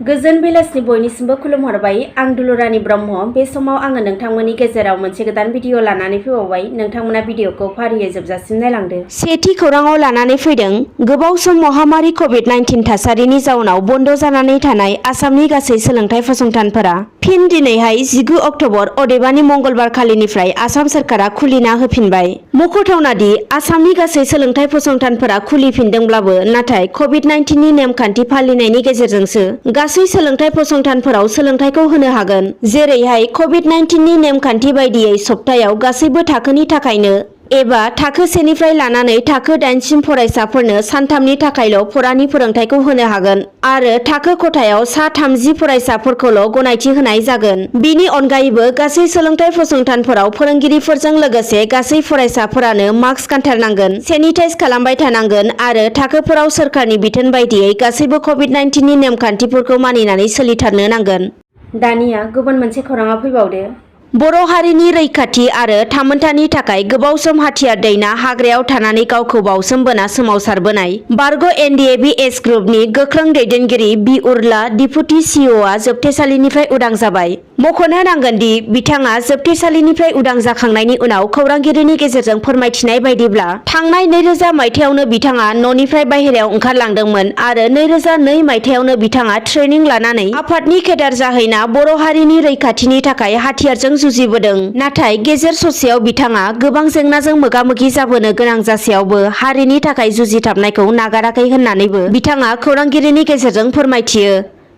गोजोन बेलासिनि बयनिसिमबो खुलुमहरबाय। आं दुलुरानी ब्रह्म। बे समाव आङो नोंथांमोननि गेजेराव मोनसे गोदान भिडिअ लानानै फैबावबाय। नोंथांमोना भिडिअखौ फारियै जोबजासिम नायलांदो। सेथि खौराङाव लानानै फैदों गोबाव सम महामारी कभिड-19 थासारिनि जाउनाव बन्द जानानै थानाय आसामनि गासै सोलोंथाइ फसंथानफोरा फिन दिनैहाय 19 अक्ट'बर अदेबानि मंगलबार खालिनिफ्राय आसाम सोरखारा खुलिना होफिनबाय। मख'थावना दि आसामनि गासै सोलोंथाइ फसंथानफोरा खुलिफिनदोंब्लाबो नाथाय कभिड-19 नि नेमखान्थि फालिनायनि गेजेरजोंसो गासै सोलोंथाइ फसंथानफोराव सोलोंथाइखौ होनो हागोन। जेरैहाय कभिड-19 नि नेमखान्थि बायदियै सप्तायाव गासैबो थाखोनि थाखायनो एबा थाखो 1 निफ्राय लानानै थाखो 8 सिम फरायसाफोरनो सानथामनि थाखायल' फरानि फोरोंथाइखौ होनो हागोन आरो थाखो खथायाव सा 30 फरायसाफोरखौल' गनायथि होनाय जागोन। बिनि अनगायैबो गासै सोलोंथाइ फसंथानफोराव फोरोंगिरिफोरजों लोगोसे गासै फरायसाफोरानो मास्क गानथारनांगोन, सेनिटाइज खालामबाय थानांगोन आरो थाखोफोराव सोरखारनि बिथोन बायदियै गासैबो कभिड-19 नि नेमखान्थिफोरखौ मानिनानै सोलिथारनो नांगोन। दानिया गुबुन मोनसे खौराङाव फैबावदो। बर' हारिनि रैखाथि आरो थामोनथानि थाखाय गोबाव सम हाथियार दैना हाग्रायाव थानानै गावखौ बावसोमबोना सोमावसारबोनाय बारग' NDFB एस ग्रुपनि गोख्रों दैदेनगिरि बि उर्ला डिपुटि CEOआ जोबथेसालिनिफ्राय उदां जाबाय। मख'नो नांगोन दि बिथाङा जोबथेसालिनिफ्राय उदां जाखांनायनि उनाव खौरांगिरिनि गेजेरजों फोरमायथिनाय बायदिब्ला थांनाय 2000 मायथाइयावनो बिथाङा न'निफ्राय बाहेरायाव ओंखारलांदोंमोन आरो 2002 मायथाइयावनो बिथाङा ट्रेनिं लानानै आफादनि केडार जाहैना बर' हारिनि रैखाथिनि थाखाय हाथियारजों जुजिबोदों। नाथाय गेजेर ससेयाव बिथाङा गोबां जेंनाजों मोगा-मोगि जाबोनो गोनां जासेयावबो हारिनि थाखाय जुजिथाबनायखौ नागाराखै होननानैबो बिथाङा खौरांगिरिनि गेजेरजों फोरमायथियो।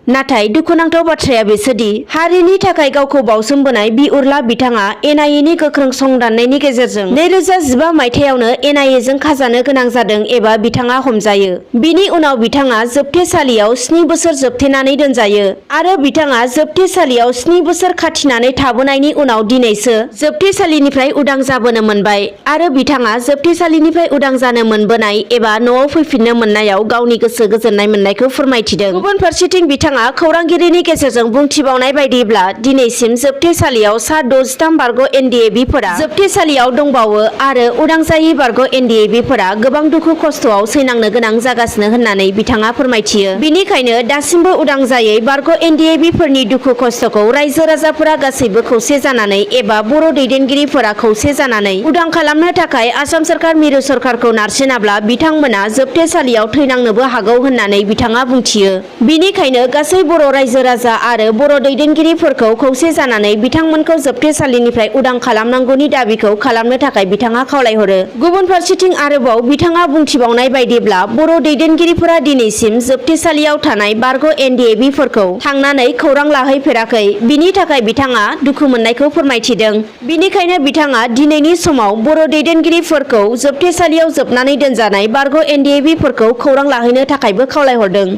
नाथाय दुखुनांथाव बाथ्राया बेसोदि हारिनि थाखाय गावखौ बावसोमबोनाय बि उर्ला बिथाङा NIA नि गोख्रों संदाननायनि गेजेरजों 2015 मायथाइयावनो NIA जों खाजानो गोनां जादों एबा बिथाङा हमजायो। बिनि उनाव बिथाङा जोबथेसालियाव 7 बोसोर जोबथेनानै दोनजायो आरो बिथाङा जोबथेसालियाव 7 बोसोर खाथिनानै थाबोनायनि उनाव दिनैसो जोबथेसालिनिफ्राय उदां जाबोनो मोनबाय आरो बिथाङा जोबथेसालिनिफ्राय उदां जानो मोनबोनाय एबा न'आव फैफिननो मोननायाव गावनि गोसो गोजोननाय मोननायखौ फोरमायथिदों। गुबुन फारसेथिं बिथाङा खौरांगिरिनि गेजेरजों बुंथिबावनाय बायदिब्ला दिनैसिम जोबथेसालियाव सा 63 बारग' NDFB फोरा जोबथेसालियाव दंबावो आरो उदां जायै बारग' NDFB फोरा गोबां दुखु खस्थ'आव सैनांनो गोनां जागासिनो होननानै बिथाङा फोरमायथियो। बिनिखायनो दासिमबो उदां जायै बारग' NDFB फोरनि दुखु खस्थ'खौ रायजो राजाफोरा गासैबो खौसे जानानै एबा बर' दैदेनगिरिफोरा खौसे जानानै उदां खालामनो थाखाय आसाम सोरखार मिरु सोरखारखौ नारसिनाब्ला बिथांमोना जोबथेसालियाव थैनांनोबो हागौ होननानै बिथाङा बुंथियो। बिनिखायनो गासै बर' रायजो राजा आरो बर' दैदेनगिरिफोरखौ खौसे जानानै बिथांमोनखौ जोबथेसालिनिफ्राय उदां खालामनांगौनि दाबिखौ खालामनो थाखाय बिथाङा खावलायहरो। गुबुन फारसेथिं आरोबाव बिथाङा बुंथिबावनाय बायदिब्ला बर' दैदेनगिरिफोरा दिनैसिम जोबथेसालियाव थानाय बारग' NDFB फोरखौ थांनानै खौरां लाहैफेराखै। बिनि थाखाय बिथाङा दुखु मोननायखौ फोरमायथिदों। बिनिखायनो बिथाङा दिनैनि समाव बर' दैदेनगिरिफोरखौ जोबथेसालियाव जोबनानै दोनजानाय बारग' NDFB फोरखौ खौरां लाहैनो थाखायबो खावलायहरदों।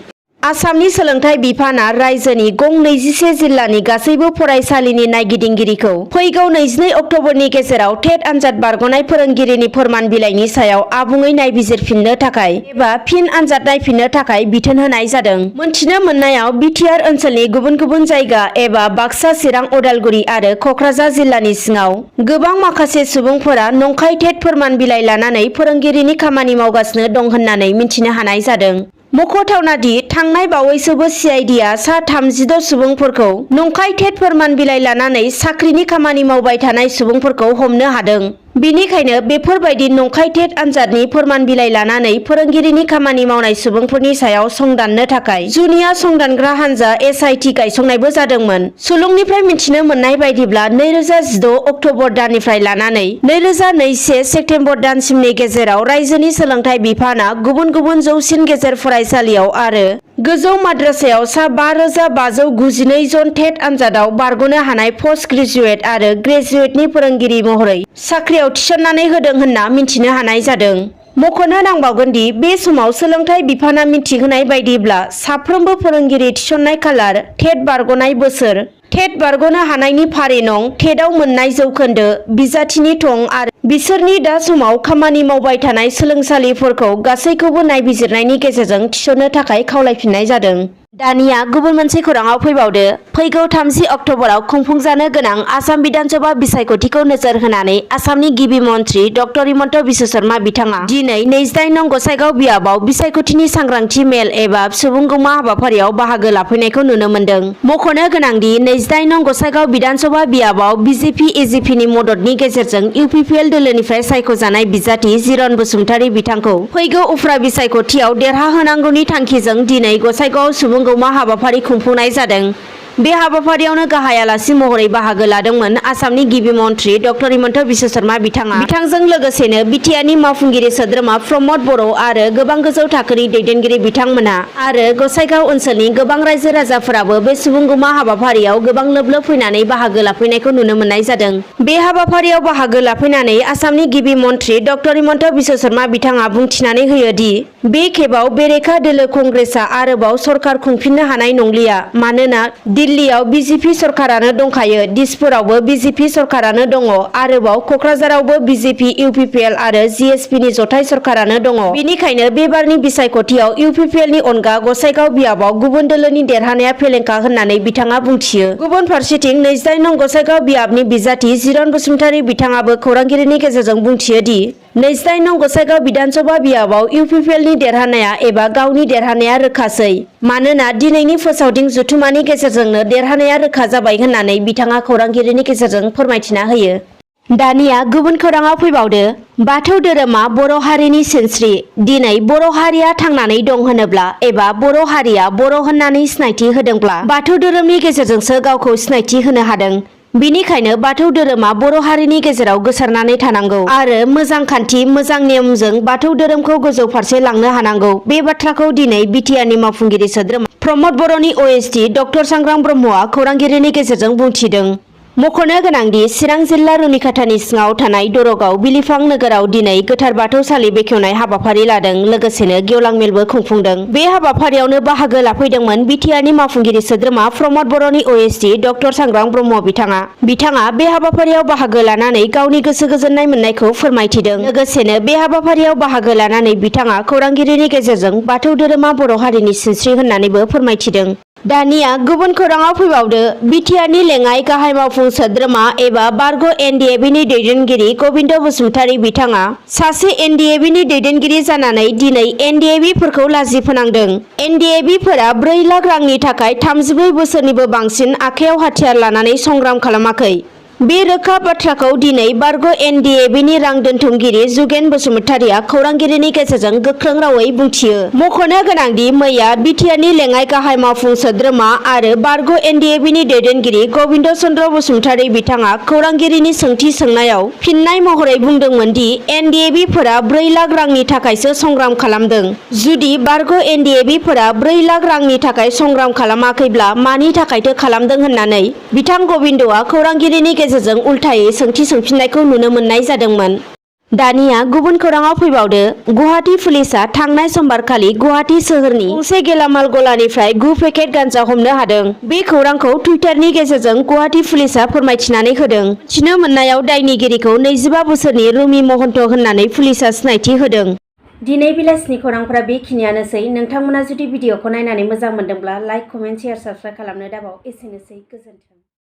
आसामनि सोलोंथाइ बिफाना रायजोनि गं 21 जिल्लानि गासैबो फरायसालिनि नायगिदिंगिरिखौ फैगौ 22 अक्ट'बरनि गेजेराव टेट आनजाद बारग'नाय फोरोंगिरिनि फोरमान बिलाइनि सायाव आबुङै नायबिजिरफिननो थाखाय एबा फिन आनजाद नायफिननो थाखाय बिथोन होनाय जादों। मोनथिनो मोननायाव बिटिआर ओनसोलनि गुबुन गुबुन जायगा एबा बाक्सा, चिरां, उदालगुरि आरो क'क्राझार जिल्लानि सिङाव गोबां माखासे सुबुंफोरा नंखाय टेट फोरमान बिलाइ लानानै फोरोंगिरिनि खामानि मावगासिनो दं होननानै मिथिनो हानाय जादों। मख'थावना दि थांनाय बावैसोबो CIDआ सा 36 सुबुंफोरखौ नंखाय टेट फोरमान बिलाइ लानानै साख्रिनि खामानि मावबाय थानाय सुबुंफोरखौ हमनो हादों। बिनिखायनो बेफोरबायदि नंखाय टेट आनजादनि फोरमान बिलाइ लानानै फोरोंगिरिनि खामानि मावनाय सुबुंफोरनि सायाव संदाननो थाखाय जुनिया संदानग्रा हानजा SIT गायसंनायबो जादोंमोन। सुलुंनिफ्राय मिथिनो मोननाय बायदिब्ला 2016 अक्ट'बर दाननिफ्राय लानानै 2021 सेप्तेम्बर दानसिमनि गेजेराव रायजोनि सोलोंथाइ बिफाना गुबुन गुबुन जौसिन गेजेर फरायसालियाव आरो गोजौ माद्रासायाव सा 5592 जन टेट आनजादाव बारग'नो हानाय पस्ट ग्रेजुएट आरो ग्रेजुएटनि फोरोंगिरि महरै साख्रियाव थिसननानै होदों होनना मिथिनो हानाय जादों। मख'नो नांबावगोन दि बे समाव सोलोंथाइ बिफाना मिथिहोनाय बायदिब्ला साफ्रोमबो फोरोंगिरि थिसननाय खालार, टेट बारग'नाय बोसोर, टेट बारग'नो हानायनि फारि नं, टेटआव मोननाय जौखोन्दो, बिजाथिनि थं आरो बिसोरनि दा समाव खामानि मावबाय थानाय सोलोंसालिफोरखौ गासैखौबो नायबिजिरनायनि गेजेरजों थिसननो थाखाय खावलायफिननाय जादों। दानिया गुबुन मोनसे खौराङाव फैबावदो। फैगौ 30 अक्ट'बराव खुंफुंजानो गोनां आसाम बिधानसभा बिसायख'थिखौ नोजोर होनानै आसामनि गिबि मन्थ्रि डक्टर हिमन्त बिश्व शर्मा बिथाङा दिनै 28 नं गसाइगाव बियाबाव बिसायख'थिनि सांग्रांथि मेल एबा सुबुंगौमा हाबाफारियाव बाहागो लाफैनायखौ नुनो मोन्दों। मख'नो गोनांदि 28 नं गसाइगाव बिधानसभा बियाबाव बिजेपि एजिपिनि मददनि गेजेरजों इउपिपिएल दोलोनिफ्राय सायख'जानाय बिजाथि जिरन बसुमतारी बिथांखौ फैगौ उफ्रा बिसायख'थियाव देरहाहोनांगौनि थांखिजों दिनै गसाइगावआव सुबुंगौमा हाबाफारि खुंफुंनाय जादों। बे हाबाफारियावनो गाहाय आलासि महरै बाहागो लादोंमोन आसामनि गिबि मन्थ्रि डक्टर हिमन्त बिश्व शर्मा बिथाङा। बिथांजों लोगोसेनो बिटिआरनि मावफुंगिरि सोद्रोमा प्रमद बर' आरो गोबां गोजौ थाखोनि दैदेनगिरि बिथांमोना आरो गसाइगाव ओनसोलनि गोबां रायजो राजाफोराबो बे सुबुंगौमा हाबाफारियाव गोबां लोब लोब फैनानै बाहागो लाफैनायखौ नुनो मोननाय जादों। बे हाबाफारियाव बाहागो लाफैनानै आसामनि गिबि मन्थ्रि डक्टर हिमन्त बिश्व शर्मा बिथाङा बुंथिनानै होयो दि बे खेबाव बेरेखा दोलो कंग्रेसआ आरोबाव सरकार खुंफिननो हानाय नंलिया, मानोना दिल्लीयाव बिजेपि सरकारानो दंखायो, दिसपुरावबो बिजेपि सरकारानो दङ, आरोबाव क'क्राझारावबो बिजेपि इउपिपिएल आरो जिएसपिनि जथाय सरकारानो दङ। बेनिखायनो बे बारनि बिसायख'थियाव इउपिपिएलनि अनगा गसाइगाव बियाबाव गुबुन दोलोनि देरहानाया फेलेंखा होननानै बिथाङा बुंथियो। गुबुन फारसेथिं 28 नं गसाइगाव बियाबनि बिजाथि जिरन बसुमतारी बिथाङाबो खौरांगिरिनि गेजेरजों बुंथियो दि 28 नं गसाइगाव बिधानसभा बियाबाव इउपिपिएलनि देरहानाया एबा गावनि देरहानाया रोखासै, मानोना दिनैनि फोसावदिं जथुमानि गेजेरजोंनो देरहानाया रोखा जाबाय होननानै बिथाङा खौरांगिरिनि गेजेरजों फोरमायथिना होयो। दानिया गुबुन खौराङाव फैबावदो। बाथौ धोरोमा बर' हारिनि सिनस्रि। दिनै बर' हारिया थांनानै दं होनोब्ला एबा बर' हारिया बर' होननानै सिनायथि होदोंब्ला बाथौ धोरोमनि गेजेरजोंसो गावखौ सिनायथि होनो हादों। बेनिखायनो बाथौ धोरोमा बर' हारिनि गेजेराव गोसारनानै थानांगौ आरो मोजां खान्थि, मोजां नेमजों बाथौ धोरोमखौ गोजौ फारसे लांनो हानांगौ। बे बाथ्राखौ दिनै बिटिआरनि मावफुंगिरि सोद्रोमा प्रमद बर'नि अएसडि डक्टर सांग्रां ब्रह्मआ खौरांगिरिनि गेजेरजों बुंथिदों। मख'नो गोनांदि चिरां जिल्ला रुनिखाथानि सिङाव थानाय दरगाव बिलिफां नोगोराव दिनै गोथार बाथौसालि बेखेवनाय हाबाफारि लादों, लोगोसेनो गेवलां मेलबो खुंफुंदों। बे हाबाफारियावनो बाहागो लाफैदोंमोन बिटिआरनि मावफुंगिरि सोद्रोमा प्रमद बर'नि अएसडि डक्टर सांग्रां ब्रह्म बिथाङा बे हाबाफारियाव बाहागो लानानै गावनि गोसो गोजोननाय मोननायखौ फोरमायथिदों। लोगोसेनो बे हाबाफारियाव बाहागो लानानै बिथाङा खौरांगिरिनि गेजेरजों बाथौ धोरोमा बर' हारिनि सिनस्रि होननानैबो फोरमायथिदों। दानिया गुबुन खौराङाव फैबावदो। बिटिआरनि लेङाइ गाहाय मावफुं सोद्रोमा एबा बारग' एनडिएफबिनि दैदेनगिरि गबिन्द बसुमतारी बिथाङा सासे एनडिएफबिनि दैदेनगिरि जानानै दिनै एनडिएफबिफोरखौ लाजि फोनांदों। एनडिएफबिफोरा 4 लाख रांनि थाखाय 34 बोसोरनिबो बांसिन आखायाव हाथियार लानानै संग्राम खालामाखै। बे रोखा बाथ्राखौ दिनै बारग' एनडिएफबिनि रां दोनथुमगिरि जुगेन बसुमतारीया खौरांगिरिनि गेजेरजों गोख्रों रावै बुंथियो। मख'नो गोनांदि मैया बिटिआरनि लेङाइ गाहाय मावफुं सोद्रोमा आरो बारग' एनडिएफबिनि दैदेनगिरि गबिन्द चन्द्र बसुमतारी बिथाङा खौरांगिरिनि सोंथि सोंनायाव फिननाय महरै बुंदोंमोन दि एनडिएफबिफोरा 4 लाख रांनि थाखायसो संग्राम खालामदों। जुदि बारग' एनडिएफबिफोरा 4 लाख रांनि थाखाय संग्राम खालामाखैब्ला मानि थाखायथो खालामदों होननानै बिथां गबिन्दआ खौरांगिरिनि गेजेरजों उल्थायै सोंथि सोंफिननायखौ नुनो मोननाय जादोंमोन। दानिया गुबुन खौराङाव फैबावदो। गुवाहाटी पुलिसआ थांनाय समबारखालि गुवाहाटी सोहोरनि गंसे गेलामाल गलानिफ्राय 9 पेकेट गान्जा हमनो हादों। बे खौरांखौ टुइटारनि गेजेरजों गुवाहाटी पुलिसआ फोरमायथिनानै होदों। मिथिनो मोननायाव दायनिगिरिखौ 25 बोसोरनि रुमि महन्त होननानै पुलिसआ सिनायथि होदों। दिनै बेलासिनि खौरांफोरा बेखिनियानोसै। नोंथांमोना जुदि भिडिअखौ नायनानै मोजां मोनदोंब्ला लाइक, कमेन्ट, शेयार, साबस्क्राइब खालामनो दाबाव। एसेनोसै, गोजोन्थों।